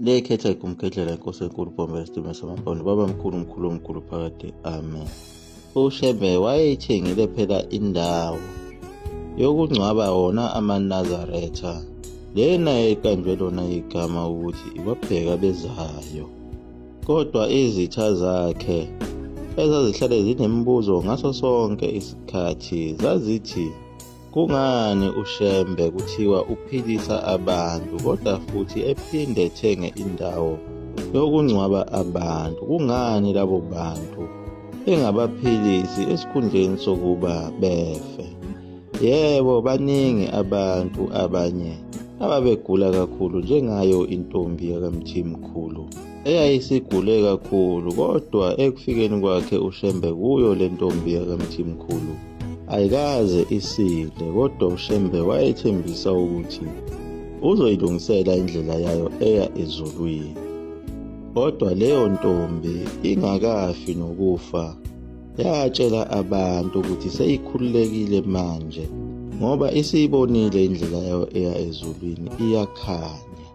Le khetha igumgedlela inkosi enkulu Bhombe esidume samampondo baba mkhulu mkhulu omkhulu phakade amen. UShembe wayeyithengile phela indawo yokungcwaba wona amaNazaretha lena eqanjwe lona igama ukuthi ikwabheka bezayo kodwa izitha zakhe ezazihlale zinemibuzo ngaso sonke isikhathi zazithi Kungani uShembe kuthiwa uphilisa abantu kodwa futhi ephinde ethenge indawo yokungcwaba abantu? Kungani labo bantu engabaphilisi esikhundleni sokuba befe? Yebo, baningi abantu abanye ababegula kakhulu njengayo intombi yakaMthimkhulu eyayisigule kakhulu kodwa ekufikeni kwakhe uShembe kuyo le ntombi yakaMthimkhulu Ayikaze isile kodwa uShembe wayethembisa ukuthi uzoyilungisela indlela yayo eya ezulwini. Kodwa leyo ntombi ingakafi nokufa yatshela abantu ukuthi seyikhululekile manje ngoba isiyibonile indlela yayo eya ezulwini iyakhanya.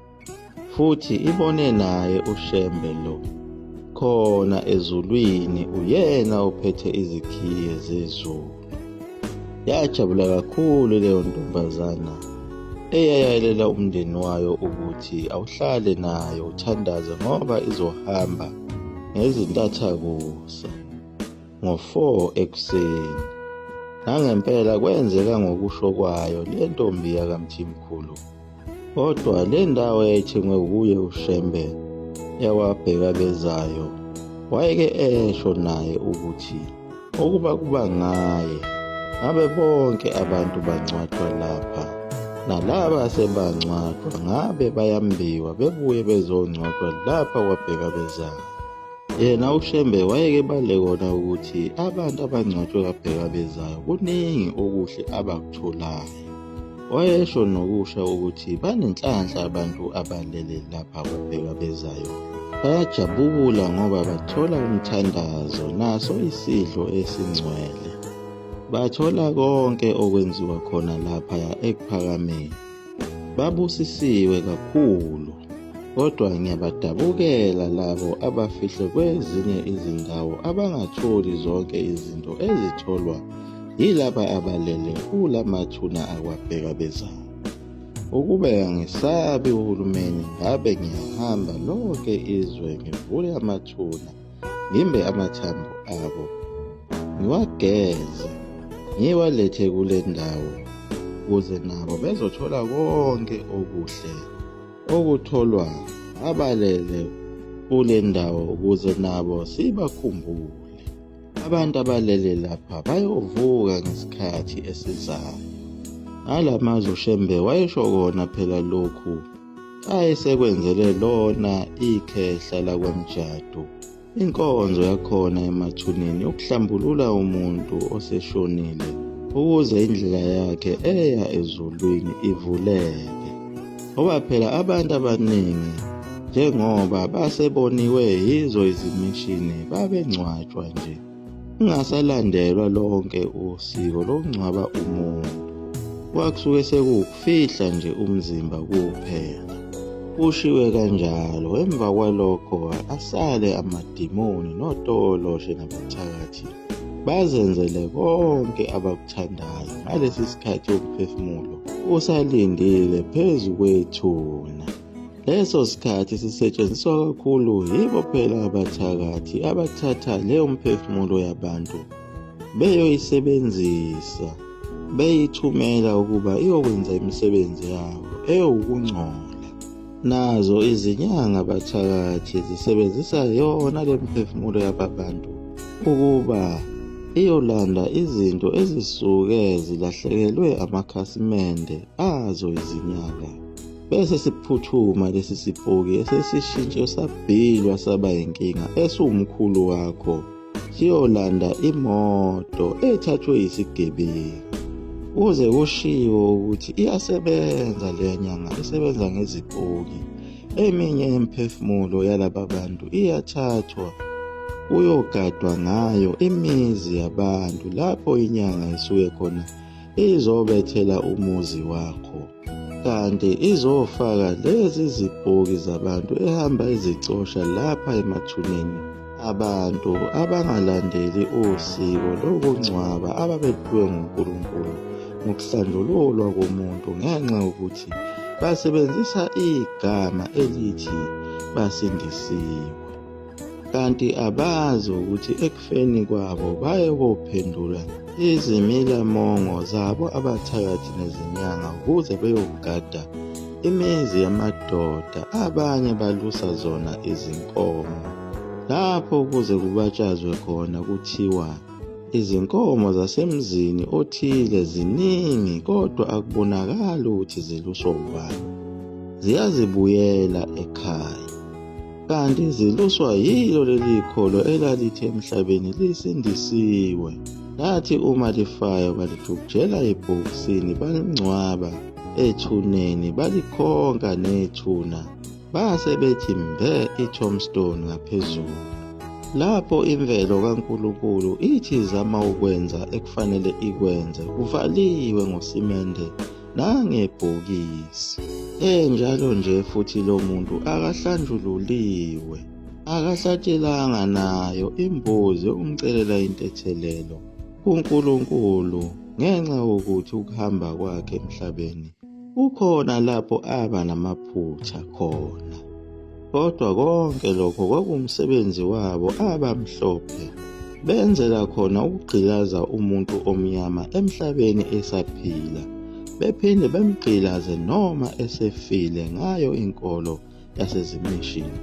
Futhi ibone naye uShembe lo khona ezulwini uyena ophethe izikhiye zezulu. Yajabula kakhulu leyo ntombazana eyayalela umndeni wayo ukuthi awuhlale nayo uthandaze ngoba izohamba ngezintathakusa ngo-4 ekuseni. Nangempela kwenzeka ngokusho kwayo le ntombi yakaMthimkhulu. Kodwa le ndawo eyayithengwe wuye uShembe yakwabheka bezayo wayeke esho naye ukuthi ukuba kuba ngaye ngabe bonke abantu bangcwatshwa lapha nalaba asebangcwatshwa ngabe bayambiwa bebuye bezongcwatshwa lapha kwabheka bezayo. Yena uShembe wayeke bale kona ukuthi abantu abangcwatshwe kaBhekabezayo kuningi okuhle abakutholayo. Wayesho nokusho ukuthi banenhlanhla abantu abalele lapha kwaBhekabezayo. Bayajabula ngoba bathola umthandazo naso isidlo esingcwele. Bathola konke okwenziwa khona lapha ekuphakameni. Babusisiwe kakhulu, kodwa ngiyabadabukela labo abafihlwe kwezinye izindawo abangatholi zonke izinto ezitholwa yilaba abalele kula mathuna akwabhekabezayo. Ukube angisabi uhulumeni ngabe ngiyahamba lonke izwe ngivule amathuna ngimbe amathambo abo ngiwageze ngiwalethe kule ndawo ukuze nabo bezothola konke okuhle okutholwa abalele kule ndawo ukuze nabo sibakhumbule. Abantu abalele lapha bayovuka ngesikhathi esizayo. Ngala mazwi uShembe wayesho kona phela lokhu ayesekwenzele lona ikhehla lakwaMjadu. Inkonzo yakhona emathuneni yokuhlambulula umuntu oseshonile ukuze indlela yakhe eya ezulwini ivuleke. Ngoba phela abantu abaningi njengoba baseboniwe yizo izimishini babengcwatshwa nje kungasalandelwa lonke usiko lokungcwaba umuntu. Kwakusuke sekuwukufihla nje umzimba kuphela. Kushiwe kanjalo emva kwalokho asale amadimoni notoloshe nabathakathi bazenzele konke abakuthandayo ngalesi sikhathi umphefumulo usalindile phezu kwethuna. Leso sikhathi sisetshenziswa kakhulu yibo phela abathakathi abathatha leyo mphefumulo yabantu beyoyisebenzisa beyithumela ukuba iyokwenza imisebenzi yabo ewukungcola. Nazo izinyanga bathakathi zisebenzisa yona le mphefumulo yababantu ukuba iyolanda izinto ezisuke zilahlekelwe amakhasimende azo izinyanga. Bese siphuthuma lesi sipoki esesishintshe sabhilwa saba yinkinga esiwumkhulu wakho siyolanda imoto ethathwe yisigebengu. Kuze kushiwo ukuthi iyasebenza le nyanga isebenza ngezipoki. Eminye imiphefumulo yalaba bantu iyathathwa kuyogadwa ngayo imizi yabantu lapho inyanga isuke khona izobethela umuzi wakho. Kanti izofaka lezi zipoki zabantu ehamba izicosha lapha emathuneni abantu abangalandeli usiko lokungcwaba ababephiwe nguNkulunkulu ngokuhlanjululwa komuntu ngenxa yokuthi basebenzisa igama elithi basindisiwe. Kanti abazi ukuthi ekufeni kwabo baye kophendula izimilamongo zabo abathakathi nezinyanga ukuze beyogada imizi yamadoda abanye balusa zona izinkomo lapho kuze kubatshazwe khona kuthiwa izinkomo zasemzini othile ziningi kodwa akubonakali ukuthi ziluswa ubani ziyazibuyela ekhaya Kanti ziluswa yilo leli kholo elalithi emhlabeni lisindisiwe. Lathi uma lifayo balifukujela ebhokisini balingcwaba ethuneni balikhonka nethuna base bethi mbe i-tombstone ngaphezulu. Lapho imvelo kaNkulunkulu ithi izama ukwenza ekufanele ikwenze kuvaliwe ngosimende nangebhokisi. Enjalo nje futhi lo muntu akahlanjululiwe, akahlatshelanga nayo imbuzi yokumcelela intethelelo kuNkulunkulu ngenxa yokuthi ukuhamba kwakhe emhlabeni kukhona lapho aba namaphutha khona. Kodwa konke lokho kwakuwumsebenzi wabo abamhlophe benzela khona ukugqilaza umuntu omnyama emhlabeni esaphila bephinde bemgqilaze noma esefile ngayo inkolo yasezimishini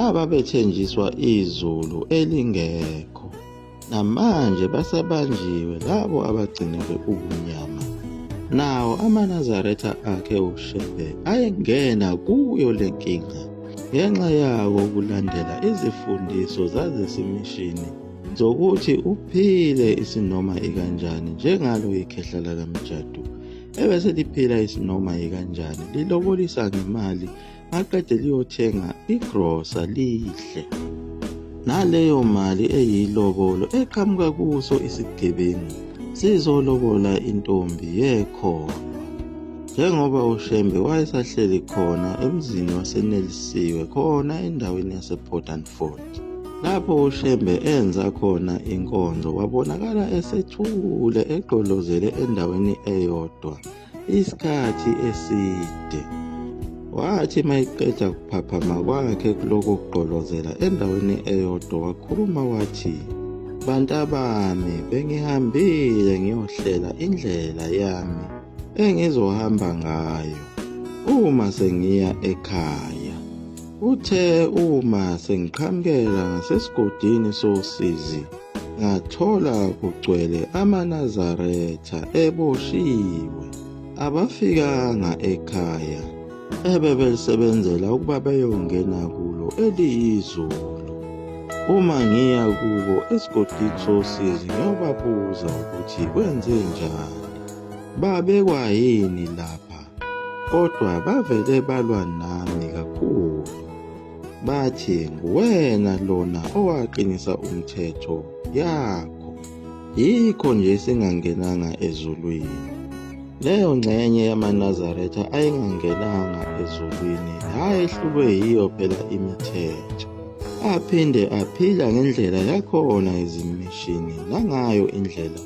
ababethenjiswa izulu elingekho. Namanje basabanjiwe labo abagcinelwe ubumnyama. Nawo amaNazaretha akhe uShembe ayengena kuyo le nkinga ngenxa yako ukulandela izifundiso zazesimishini zokuthi uphile isinoma ikanjani njengalo ikhehla lakaMjadu ebese liphila isinoma ikanjani lilobolisa ngemali maqede liyothenga igrosa lihle naleyo mali eyilobolo eqhamuka kuso isigebengu sizolobola intombi yekholwa njengoba uShembe wayesahleli khona emzini waseNelisiwe khona endaweni yasePort Fort lapho uShembe enza khona inkonzo wabonakala esethule egqolozele endaweni eyodwa isikhathi eside. Wathi mayiqeda kuphaphama kwakhe kuloko kugqolozela endaweni eyodwa wakhuluma wathi, Bantabami, bengihambile ngiyohlela indlela yami engizohamba ngayo uma sengiya ekhaya. Uthe uma sengiqhamukela ngasesigodini sosizi ngathola kugcwele amaNazaretha eboshiwe abafikanga ekhaya ebebelisebenzela ukuba beyongena kulo eliyizulu. Uma ngiya kubo esigodini sosizi ngiyobabuza ukuthi kwenze njani, babekwa yini lapha kodwa bavele balwa nami kakhulu. Bathi nguwena lona owaqinisa umthetho yakho, yikho nje singangenanga ezulwini. Leyo ngxenye yamaNazaretha ayingangenanga ezulwini yayehlulwe yiyo phela imithetho. Aphinde aphila ngendlela yakhona izimishini nangayo indlela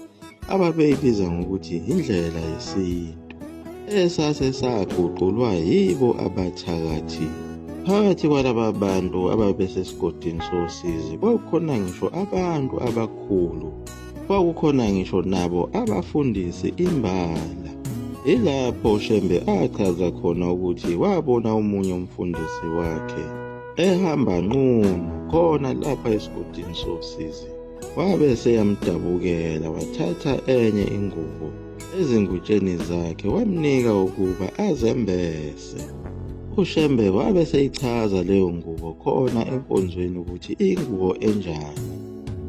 ababeyibiza ngokuthi indlela yesintu esase saguqulwa yibo abathakathi. Phakathi kwalaba bantu ababesesigodini sosizi kwakukhona ngisho abantu abakhulu, kwakukhona ngisho nabo abafundisi imbala. Yilapho uShembe achaza khona ukuthi wabona omunye umfundisi wakhe ehamba nqunu khona lapha esigodini sosizi. Wabe eseyamdabukela wathatha enye ingubo ezingutsheni zakhe wamnika ukuba azembese. UShembe wabe eseyichaza leyo ngubo khona enkonzweni ukuthi ingubo enjani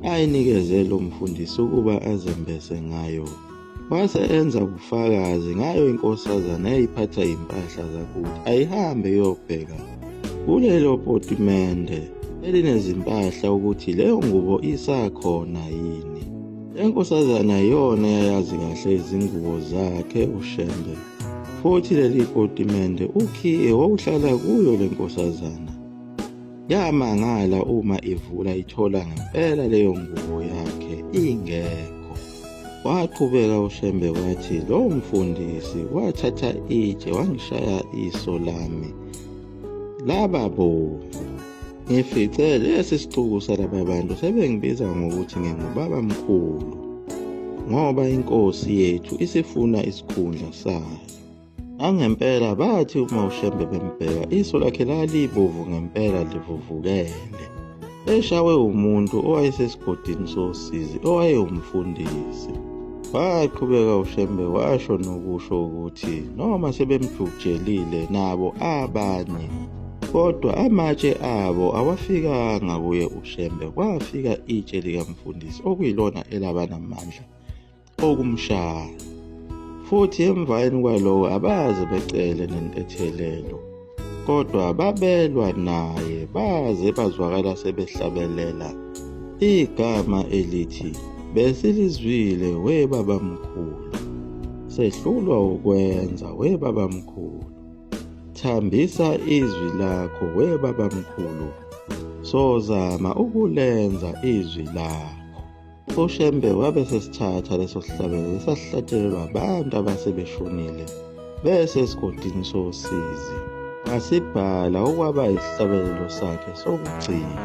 ayinikeze lo mfundisi ukuba azembese ngayo. Wase enza ubufakazi ngayo inkosazana eyayiphatha impahla zakuthi ayihambe iyobheka kulelo potimende elinezimpahla ukuthi leyo ngubo isakhona yini. Le nkosazana iyona eyayazi kahle izingubo zakhe uShembe. Futhi leli potimende ukhiye wawuhlala kuyo le nkosazana. Yamangala uma ivula ithola ngempela leyo ngubo yakhe ingekho. Waqhubeka uShembe wathi lowo mfundisi wathatha itshe wangishaya iso lami laba bomvu. Ngifice lesi sixuku salaba bantu sebengibiza ngokuthi ngingubaba mkhulu ngoba inkosi yethu isifuna isikhundla sayo. Nangempela bathi uma uShembe bembheka iso lakhe lalibovu ngempela livuvukele. Eshawe umuntu owayesesigodini sosizi owayewumfundisi. Waqhubeka uShembe washo nokusho ukuthi noma sebemjukujelile nabo abanye kodwa amatshe abo awafikanga kuye uShembe kwafika itshe likamfundisi okuyilona elaba namandla okumshaya. Futhi emvayeni kwalowo abaze becele nentethelelo, kodwa babelwa naye baze bazwakala sebehlabelela igama elithi besilizwile we babamkhulu, sehlulwa ukwenza we babamkhulu, thambisa izwi lakho we babamkhulu, sozama ukulenza izwi lakho. UShembe wabe sesithatha leso sihlabelo esasihlatshelelwa abantu abasebeshonile bese esigodini sosizi wasibhala okwaba isihlabelelo sakhe sokugcina.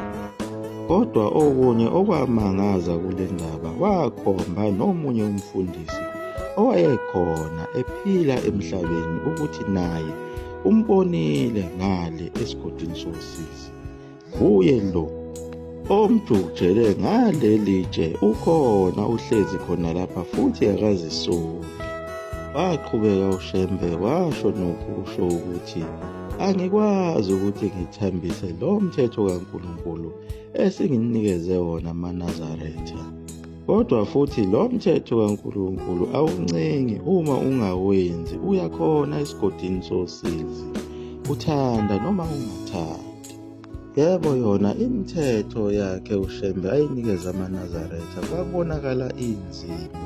Kodwa okunye okwamangaza kule ndaba wakhomba nomunye umfundisi owayekhona ephila emhlabeni ukuthi naye umbonile ngale esigodini sosizi. Nguye lo omjukujele ngaleli tshe ukhona uhlezi khona lapha futhi akazisoli. Waqhubeka uShembe washo nokusho ukuthi angikwazi ukuthi ngithambise lo mthetho kaNkulunkulu esinginikeze wona amaNazaretha. Kodwa futhi lo mthetho kaNkulunkulu awuncengi uma ungawenzi uyakhona esigodini sosizi uthanda noma ungathandi. Yebo yona imithetho yakhe uShembe ayinikeza amaNazaretha kwabonakala inzima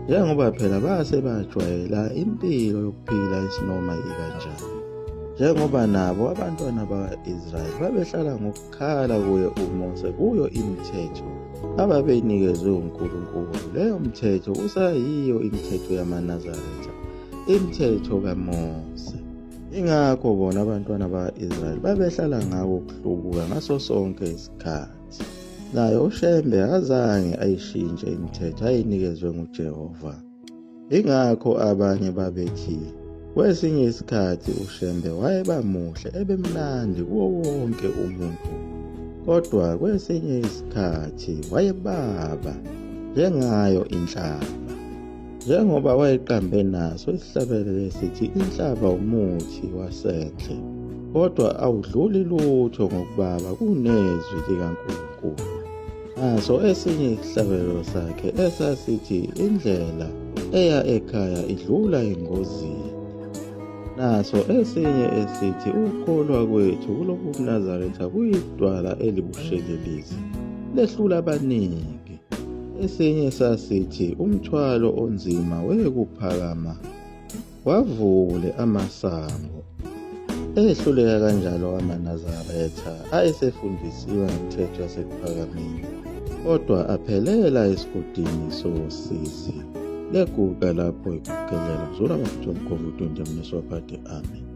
njengoba phela base bajwayela impilo yokuphila isinoma ikanjani njengoba nabo abantwana bakwa-Israyeli babehlala ngokukhala kuye uMose kuyo imithetho ababeyinikezwe uNkulunkulu. Leyo mthetho usayiyo imithetho yamaNazaretha, imithetho kaMose. Ingakho bona abantwana bakwa-Israyeli babehlala ngako ukuhlubuka ngaso sonke isikhathi. Naye uShembe akazange ayishintshe imithetho ayinikezwe nguJehova. Ingakho abanye babethi kwesinye isikhathi uShembe wayeba muhle ebemnandi kuwo wonke umuntu, kodwa kwesinye isikhathi wayebaba njengayo inhlaba. Njengoba wayeqambe naso isihlabelelo esithi inhlaba umuthi wasendle, kodwa awudluli lutho ngokubaba kunezwi likaNkulunkulu. Naso esinye isihlabelelo sakhe esasithi indlela eya ekhaya idlula engozini. Naso esinye esithi ukukholwa kwethu kulobu buNazaretha kuyidwala elibushelelezi lehlula abaningi. Esinye sasithi umthwalo onzima wekuphakama wavule amasango. Ehluleka kanjalo amaNazaretha ayesefundisiwe ngemithetho yasekuphakameni, kodwa aphelela esigodini sosizi. Leguqa lapho igugelela. Zula bafuthu mkhovu 20 mnisi waphathe. Amen.